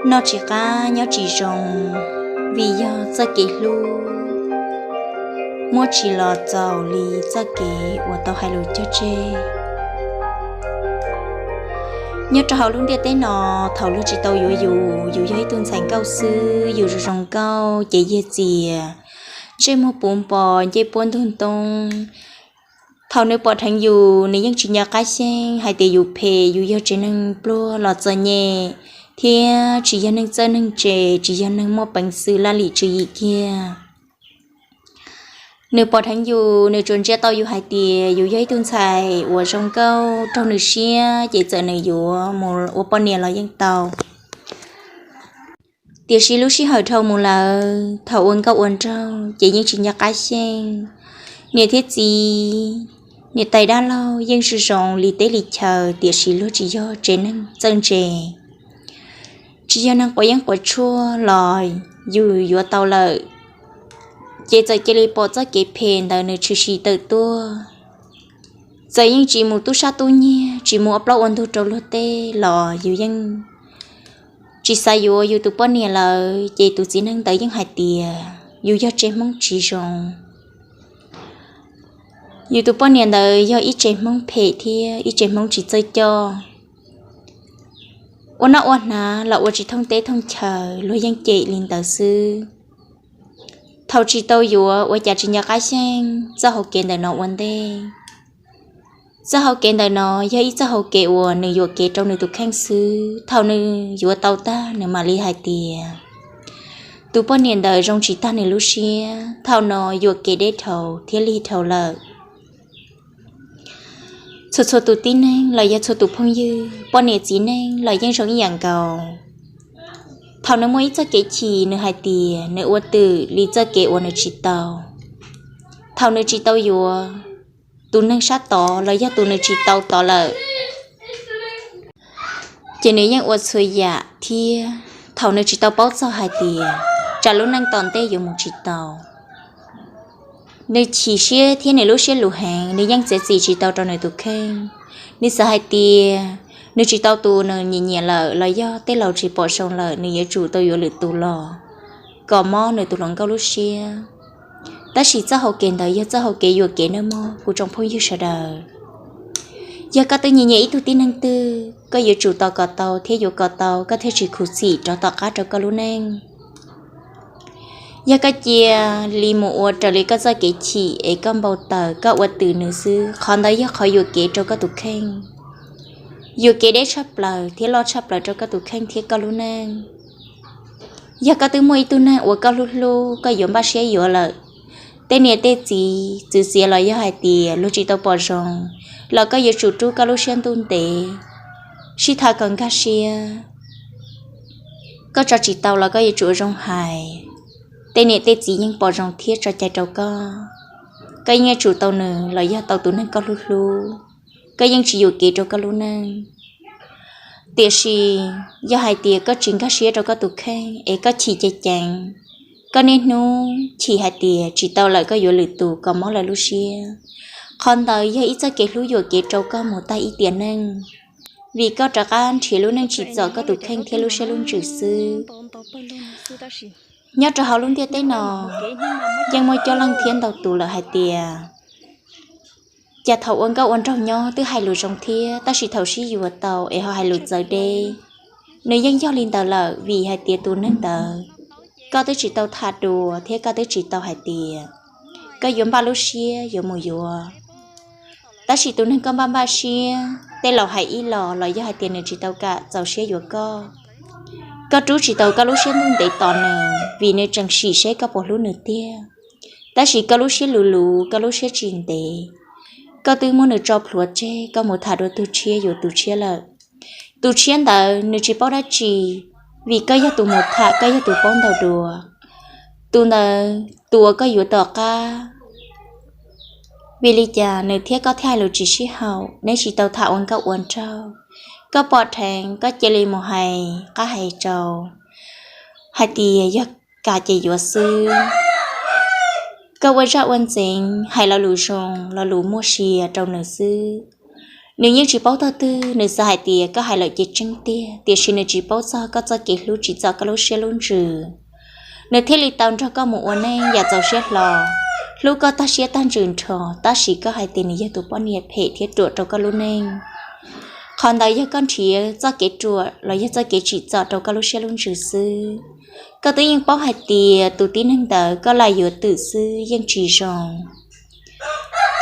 Noj tsis qab nyob tsis zoo, vim yog txoj kev hlub muab tsis los txaus li txoj kev uas tau hais lus cog tseg. Nyob rau hauv lub ntiaj teb no, thaum luag tsis tau yuav yus, yus yog ib tug ntxhais nkauj xwb, yus zoo zoo nkauj ces yag txias, ntsej muag puv npo, ncej puab ntug ntoo. Thaum nws pom dheev yus, nws yeej tsis nco qab xyeej hais tias yus phem, yus yog tsev neeg pluag los txom nyem, thiab tsis yog neeg txawj neeg ntse, tsis yog neeg muaj peev xwm laj lim tswv yim kiag. Nws pom dheev yus, nws tsuas ntsia tau yus hais tias yus yog ib tug ntxhais uas zoo nkauj raug nws siab ces txawm nws yuav mus ua poj niam los yeej tau. Tiam sis lub sij hawm dhau mus lawm, thaum ua nkauj ua nraug ces yeej tsis nco qab xyeej. Niam thiab txiv, niam tais dab laug yeej zoo zoo li teb li chaw, tiam sis luag tsis yog tsev neeg txawj ntse, tsis yog neeg quav yeeb quav tshuaj los yus yuav tau lawm, ces txawm cia li pom txoj kev phem ntawd nws tshwm sim tawm tuaj. Txawm yeej tsis mus tub sab tub nyiag, tsis mus ua plaub ua ntug rau luag tej los yus yeej tsis xav yuav yus tus poj niam lawm, ces tus txiv neej ntawd yeej hais tias yus yog tsev Hmoob tsis zoo. Yus tus poj niam ntawd yog ib tsev Hmoob phem thiab ib tsev Hmoob tsis txawj coj. Ua noj ua hnav los ua tsis thooj teb thooj chaw, luag yeej cem li ntawd xwb. Thaum tsis tau yuav ua cas tsis nco qab xyeej txoj hauv kev ntawm no ua ntej. Txoj hauv kev ntawm no yog ib txoj hauv kev uas nws yuam kev rau nws tus kheej xwb. Thaum nws yuav tau tag, nws mam li hais tias tus poj niam ntawd zoo tsis tag nws lub siab. Thaum no yuam kev deb dhau thiab lig dhau lawm. Txhua txhua tus tib neeg los yog txhua tus phooj ywg, poj niam txiv neej los yeej zoo ib yam nkaus. Thaum nws muaj ib txoj kev chim, nws hais tias nws ua twm li txoj kev uas nws tsis tau. Thaum nws tsis tau yuav tus neeg sab tod los yog tus nws tsis tau tod lawm, ces nws yeej ua txhua yam thiab. Thaum nws tsis tau paub txog hais tias tsam lub neej tom ntej yuav mus tsis tau, nws chim siab thiab nws lub siab luv heev, nws yeej txiav txim tsis tau rau nws tus kheej. Nws xav hais tias nws tsis tau tus nws nyiam nyiam lawm los yog tej laus tsis pom zoo lawm, nws yuav tsum tau yuav lwm tus los kom mob nws tus hluas nkauj lub siab. Tab sis txoj hauv kev ntawd yog txoj hauv kev yuam kev nawb mog kuv tsoom phooj ywg sawv daws. Yog koj twb nyiam nyiam ib tug tib neeg twg, koj yuav tsum tos kom tau thiab yuav kom tau, koj thiaj tsis khuv xim rov tom qab rau koj lub neej. Yog koj cia li mus ua raws li koj txoj kev chim es koj npau taws koj ua twm nws xwb, qhov ntawd yog qhov yuam kev rau koj tus kheej. Yuam kev deb tshaj plaws thiab loj tshaj plaws rau koj tus kheej thiab koj lub neej. Yog koj twb muaj ib tug neeg uas koj hlub hlub, koj yuav npaj siab yuav lawm, tej niam tej txiv txwv txiav los yog hais tias luag tsis tau pom zoo, los koj yuav tsum rub koj lub siab ntuj ntev, sib tham kom nkag siab. Koj tso tsis tau los koj yuav tsum ua zoo hais, tej niam tej txiv yeej pom zoo thiab tso cai rau koj. Koj yeej yuav tsum tau nws los yog tau tus neeg koj hlub hlub, koj yeej tsis yuam kev rau koj lub neej. Tiam sis yog hais tias koj tsis nkag siab rau koj tus kheej es koj chim ceev ceev, koj niaj hnub chim hais tias tsis tau lawm koj yuav lwm tus kom mob lawv lub siab, qhov ntawd yog ib txoj kev hlub yuam kev rau koj mus tag ib tiam neej, vim koj rov qab nrhiav lub neej tsim txom koj tus kheej thiab lub siab lub ntsws xwb. Nyob rau hauv lub ntiaj teb no, yeej muaj coob leej thiab ntau tus lawm hais tias, cas thaum ua nkauj ua nraug nyob twb hais lus zoo thiab, tab sis thaum sib yuav tau es ho hais lus txawv deb. Nws yeej yog li ntawd lawm, vim hais tias tus neeg ntawd koj twb tsis tau tham dua thiab koj twb tsis tau hais tias koj yuav npaj lub siab yuav mus yuav. Tab sis tus neeg koj npaj npaj siab, tej laus hais ib los los yog hais tias nws tsis tau kam txaus siab yuav koj, koj rub tsis tau koj lub siab ntuj ntev tos nws, vim nws tseem sim seb koj puas hlub nws tiag. Tab sis koj lub siab luv luv, koj lub siab tsis ntev, koj twb muab nws tso plhuav tseg, koj mus tham dua tus tshiab yuav tus tshiab lawm. Tus tshiab ntawd nws tsis paub dab tsi, vim koj yog tus mus tham, koj yog tus paub ntau dua. Tus ntawd tus uas koj yuav tom qab, vim li cas nws thiab koj thiaj hais lus tsis sib haum, neb tsis tau tham ua nkauj ua nraug. Koj pom dheev koj cia li mus hais qab hais rau hais tias yog kam ces yuav xwb. Koj ua zaj ua ntxeev hais lo lus zoo lo lus muaj sia rau nws xwb. Nws yeej tsis paub tog twg, nws xav hais tias koj hais lawm ces tseeb tiag, tiam sis nws tsis paub txog koj txoj kev hlub tsim txom koj lub siab lub ntsws. Nws thiaj li tau nrog koj mus ua neej yam txaus siab hlo, hlub koj tag siab tag ntsws nrho, tab sis koj hais tias nws yog tus poj niam phem thiab ruam rau koj lub neej. Qhov ntawd yog koj nrhiav txoj kev ruam los yog txoj kev tsim txom rau koj lub siab lub ntsws xwb. Koj twb yeej paub hais tias tus tib neeg ntawd koj lam yuav twm xwb yeej tsis zoo.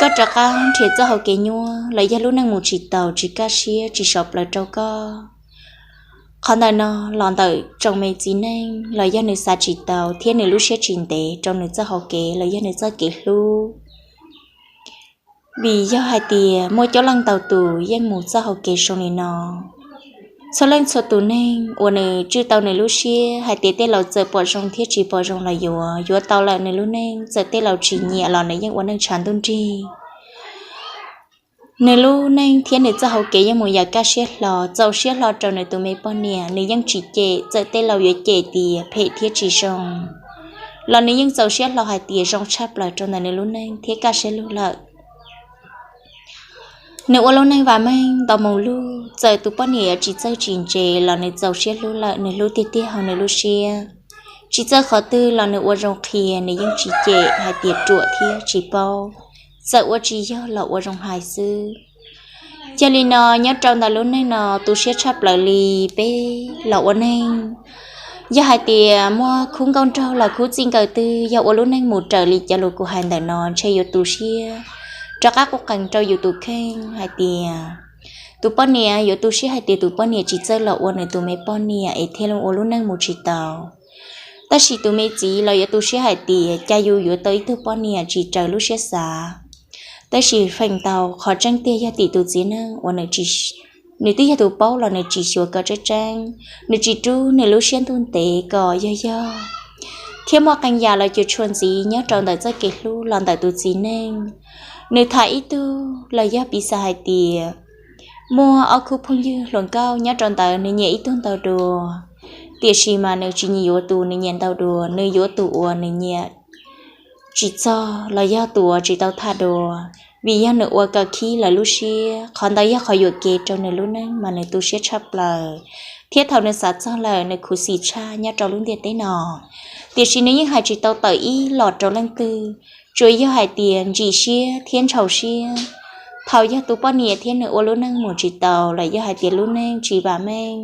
Koj rov qab nrhiav txoj hau kev nyuaj los yog lub neej mus tsis taus, tsis kaj siab, tsis sawv plaws rau koj. Qhov ntawm no los ntawm tsoom me txiv neej los yog nws xav tsis tau thiab nws lub siab tsis ntev rau nws txoj hau kev los yog nws txoj kev hlub. Vim yog hais tias muaj coob leej ntau tus yeej mus txoj hau kev zoo li no. Txhua leej txhua tus neeg uas nws tswj tau nws lub siab hais tias tej laus txawm pom zoo thiab tsis pom zoo los yuav, yuav tau lawm nws lub neej, txawm tej laus tsis nyiam los nws yeej ua neej tshav ntuj nrig. Nws lub neej thiab nws txoj hau kev yeej mus yam kaj siab hlo, txaus siab hlo rau nws tus me poj niam, nws yeej tsis cem, txawm tej laus yuav cem tias phem thiab tsis zoo los nws yeej txaus siab hlo hais tias zoo tshaj plaws rau ntawm nws lub neej thiab kaj siab lug lawm. Nws ua lub neej vam meej nto moo lug, txawm tus poj niam tsis txawj tsis ntse los nws txaus siab hlub lawm, nws hlub tiag tiag hauv nws lub siab. Tsis txawj qhov twg los nws ua zoo qhia, nws yeej tsis cem hais tias ruam thiab tsis paub, txawm ua tsis yog los ua zoo hais xwb. Yog li no, nyob rau ntawm lub neej no tu siab tshaj plaws li peb los ua neej. Yog hais tias muaj khub nkauj nraug los khub txij nkawm twg yog ua lub neej mus raws li cov lus kuv hais ntawm no, ntshe yuav tu siab rov qab quj qees rau yus tus kheej hais tias tus poj niam, yuav tu siab hais tias tus poj niam tsis txawj los ua nws tus me poj niam es thiaj li ua lub neej mus tsis tau. Tab sis tus me txiv los yuav tu siab hais tias cas yus yuav tau ib tug poj niam tsis raws lub siab xav. Tab sis feem ntau qhov tseeb tiag yog tim tus txiv neej uas nws twb yog tus paub los nws tsis xyuas kom tseeb tseeb, nws tsis rub nws lub siab ntuj ntev kom yog yog. Thiab muaj qee yam los cuam tshuam ntxiv nyob rau ntawm txoj kev hlub los ntawm tus txiv neej. Nws tham ib tug los yog piv xam hais tias muaj ob khub phooj ywg hluas nkauj nyob rau ntawd, nws nyiam ib tug ntau dua, tiam sis mas nws tsis nyiam yuav tus nws nyiam ntau dua, nws yuav tus uas nws nyiam tsis txog los yog tus uas tsis tau tham dua, vim yog nws ua kom khib lawv lub siab. Qhov ntawd yog qhov yuam kev rau nws lub neej mas nws tu siab tshaj plaws, thiab thaum nws xav txog lawm nws khuv xim tshaj nyob rau lub ntiaj teb no. Tiam sis nws yeej hais tsis tau tawm ib los rau leej twg, tsuas yog hais tias ntsim siab thiab ntshaus siab. Thaum yog tus poj niam thiab nws ua lub neej mus tsis tau los yog hais tias lub neej tsis vam meej,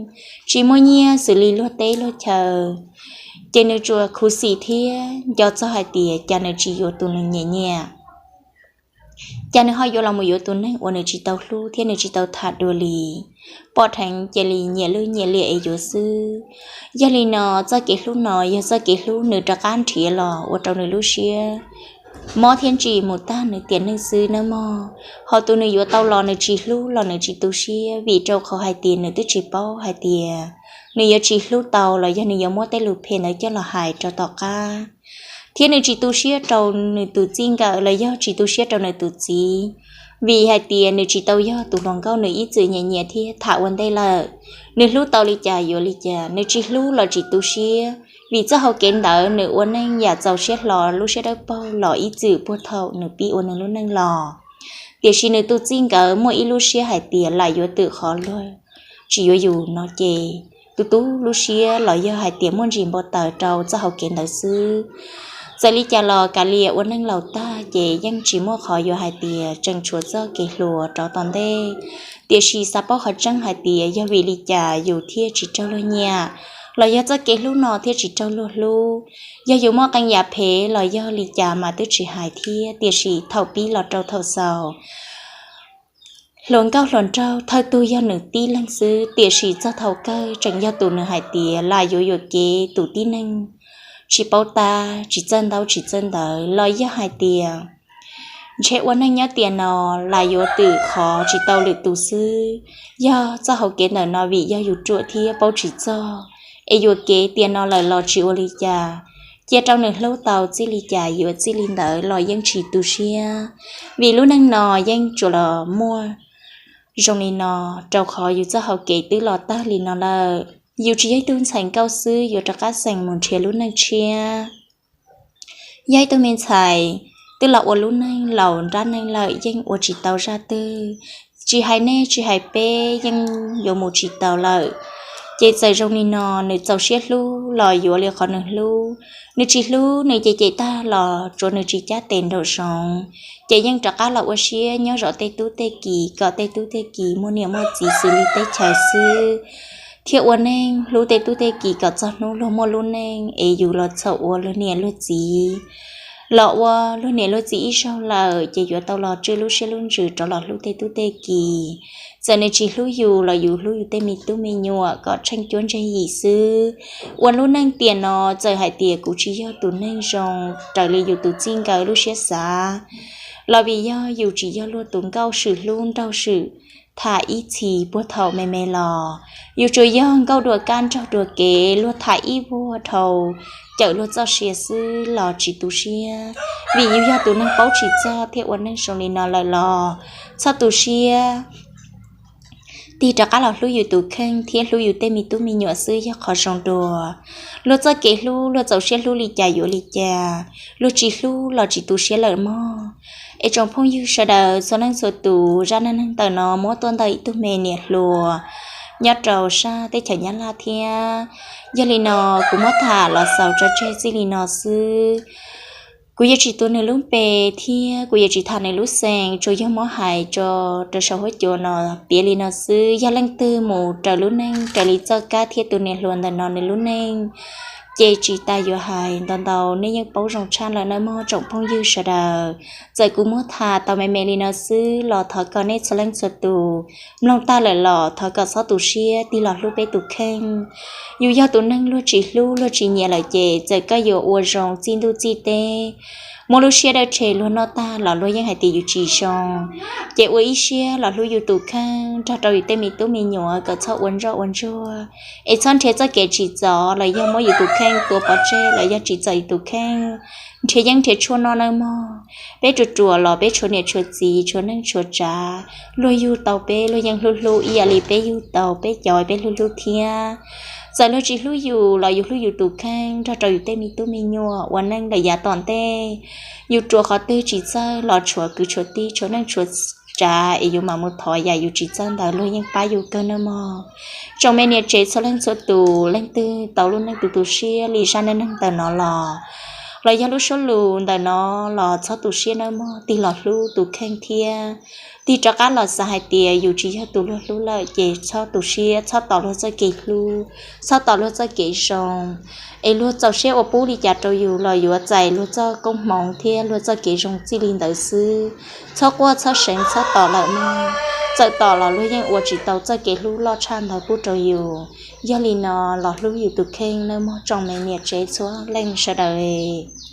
tsis muaj nyiaj xws li luag teb luag chaw, ces nws tsuas khuv xim thiab nco txog hais tias cas nws tsis yuav tus nws nyiam nyiam, cas nws ho yuav los mus yuav tus neeg uas nws tsis tau hlub thiab nws tsis tau tham dua li. Pom dheev cia li nyiam lwj nyiam liam es yuav xwb. Yog li no, txoj kev hlub no yog txoj kev hlub nws rov qab nrhiav los ua rau nws lub siab mob thiab ntsim mus tag nws tiam neej xwb nawb mog. Ho tus nws yuav tau los nws tsis hlub los nws tsis tu siab, vim rau qhov hais tias nws twb tsis paub hais tias nws yuav tsis hlub tau los yog nws yuav muab tej lus phem ntawd coj los hais rau tom qab. Thiab nws tsis tu siab rau nws tus txij nkawm los yog tsis tu siab rau nws tus txiv, vim hais tias nws tsis tau yog tus hluas nkauj nws ib txwm nyiam nyiam thiab tham ua ntej lawm. Nws hlub tau li cas yuav li cas, nws tsis hlub los tsis tu siab, vim txoj hau kev ntawd nws ua neej yam txaus siab hlo, lub siab dawb paug los ib txwm puag thaum nws pib ua nws lub neej los. Tiam sis nws tus txij nkawm muaj ib lub siab hais tias lam yuav twm qhov luag tsis yuav yus no ces tus tub lub siab los yog hais tias muaj ntsis npau taws rau txoj hau kev ntawd xwb. Txawm li cas los kav liam ua neej laus tag ces yeej tsis muaj qhov yuav hais tias tseem tshuav txoj kev hluas rov tom ntej. Tiam sis xav paub qhov tseeb hais tias yog vim li cas yus thiaj tsis raug luag nyiam, los yog txoj kev hlub no thiaj tsis raug luag hlub. Yog yus muaj qee yam phem los yog li cas mas twb tsis hais thiab, tiam sis thaum pib los rau thaum xaus, hluas nkauj hluas nraug thawj tug yog nws tib leeg xwb, tiam sis txog thaum kawg tseem yog tus nws hais tias lam yuav yuam kev tus tib neeg tsis paub tab, tsis txawj ntaub tsis txawj ntawv, los yog hais tias ntshe ua neej nyob tiam no lam yuav twm qhov tsis tau lwm tus xwb. Yog txoj hau kev ntawm no vim yog yus ruam thiab paub tsis txog, es yuam kev tiam no lawm los tsis ua li cas, cia rau nws hlub tau txij li cas yuav txij li ntawd los yeej tsis tu siab, vim lub neej no yeej tsuas los muaj zoo li no, rau qhov yus txoj hau kev twb los tag li no lawm. Yus tsis yog ib tug ntxhais nkauj xwb yuav rov qab xeem mus nrhiav lub neej tshiab. Yog ib tug me ntxhais twb los ua lub neej laus nrab neej lawm yeej ua tsis tau zaj twg. Tsis hais nej tsis hais peb yeej yuav mus tsis tau lawm. Ces txawm zoo li no, nws txaus siab hlub los yuav li qhov nws hlub, nws tsis hlub nws ces cem tag los tsuav nws tsis cab tes nraum zoov. Ces yeej rov qab los ua siab nyob zov tej tub tej ki kom tej tub tej ki muaj niam muaj txiv xws li teb chaws xwb, thiab ua neej hlub tej tub tej ki kom txog hnub luag muaj lub neej es yus los txhaum ua luag niam luag txiv, los ua luag niam luag txiv ib zaug lawm ces yuav tau los tswj lub siab lub ntsws rov los hlub tej tub tej ki. Txawm nws tsis hlub yus los yus hlub yus tej me tub me nyuam kom tsheej cuab ntseeg yim xwb. Ua lub neej tiam no txawm hais tias kuv tsis yog tus neeg zoo raws li yus tus txij nkawm lub siab xav, los vim yog yus tsis yog luag tus nkauj swm hlub nraug swm tham ib txhis puag thaum me me los. Yus tsuas yog nkauj dua kab nraug dua kev luag tham ib vuag dhau cawm luag txoj sia xwb los tsis tu siab, vim yus yog tus neeg paub tsis txog thiab ua neej zoo li no lawm los txhob tu siab. Tig rov qab los hlub yus tus kheej thiab hlub yus tej me tub me nyuam xwb yog qhov zoo dua. Luag txoj kev hlub luag txaus siab hlub li cas yuav li cas, luag tsis hlub los tsis tu siab lawm mog. Es tsoom phooj ywg sawv daws txhua leej txhua tus, zaj neej neeg ntawm no muab tuaj ntawm ib tug me niam hluas nyob rau sab teb chaws Nyab Laj thiab. Yog li no, kuv muab tham los xaus tso tseg txij li no xwb. Kuv yuav tsis tuav nws lub npe thiab kuv yuav tsis tham nws lub xeem, tsuas yog muab hais tso rau saum huab cua no piav li no xwb. Yog leej twg mus raws lub neej raws li txoj kab thiab tus niam hluas ntawm no nws lub neej, ces tsis tas yuav hais ntau ntau, nej yeej paub zoo tshaj lawm nawb mog tsoom phooj ywg sawv daws. Txawm kuv muab tham tau me me li no xwb los thov kom nej txhua leej txhua tus mloog tag lawm los thov kom txhob tu siab, tig los hlub peb tus kheej. Yus yog tus neeg luag tsis hlub luag tsis nyiam lawm ces txawm koj yuav ua zoo txij ntuj txij teb, muab lub siab dawb tseg luag noj tag los luag yeej hais tias yus tsis zoo. Ces ua ib siab los hlub yus tus kheej nrog rau yus tej me tub me nyuam kom txhob ua ntsoj ua ntsuag, es txhob nrhiav txoj kev tsim txom los yog muab yus tus kheej tua pov tseg los yog tsim txom yus tus kheej, nrhiav yeeb nrhiav tshuaj noj nawb mog. Peb ruam ruam los peb tshuav niam tshuav txiv tshuav neej tshuav tsav, luag yug tau peb luag yeej hlub hlub ib yam li peb yug tau peb cov peb hlub hlub thiab. Txawm luag tsis hlub yus los yus hlub yus tus kheej nrog rau yus tej me tub me nyuam ua neej lawm yav tom ntej. Yus ruam qhov twg tsis txawj los tshuav kwv tshuav tij tshuav neej tshuav tsav es yus mam mus thov yam yus tsis txawj ntawd luag yeej pab yus kawg nawb mog. Tsoom me niam tsev txhua leej txhua tus, leej twg tau lub neej tu tu siab li zaj neej neeg ntawm no los, los yog lub suab lus ntawm no los txhob tu siab nawb mog, tig los hlub tus kheej thiab. Tig rov qab los xav hais tias yus tsis yog tus luag hlub lawm ces txhob tu siab, txhob tos luag txoj kev hlub, txhob tos luag txoj kev zoo. Es luag txaus siab ua pub li cas rau yus los yuav txais luag txoj koob hmoov thiab luag txoj kev zoo txij li ntawd xwb. Txhob quaj txhob seev txhob tos lawm mog, txawm tos los luag yeej ua tsis tau txoj kev hlub loj tshaj ntawd pub rau yus. Yog li no, los hlub yus tus kheej nawb mog tsoom me niam tsev txhua leej sawv daws.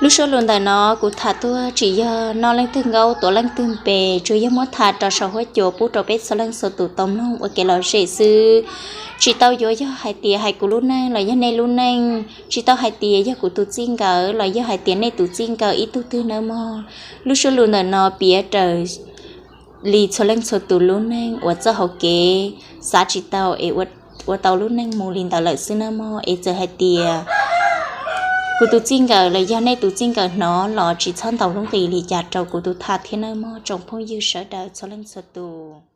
Lub suab lus ntawm no kuv tham tuaj tsis yog noj leej twg nkaub tuav leej twg npe, tsuas yog muab tham rau saum huab cua pub rau peb txhua leej txhua tus tau mloog ua kev lom zem xwb. Tsis tau yuav yog hais tias hais kuv lub neej los yog nej lub neej, tsis tau hais tias yog kuv tus txij nkawm los yog hais tias nej tus txij nkawm ib tug twg nawb mog. Lub suab lus ntawm no piav raws li txhua leej txhua tus lub neej uas txoj hauv kev xav tsis tau es ua tau lub neej mus li ntawd lawm xwb nawb mog. Es txawm hais tias kuv tus txij nkawm los yog nej tus txij nkawm hnov los tsis txhob ntaus lub nqi li cas rau kuv tus tham thiab nawb mog tsoom phooj ywg sawv daws txhua leej txhua tus.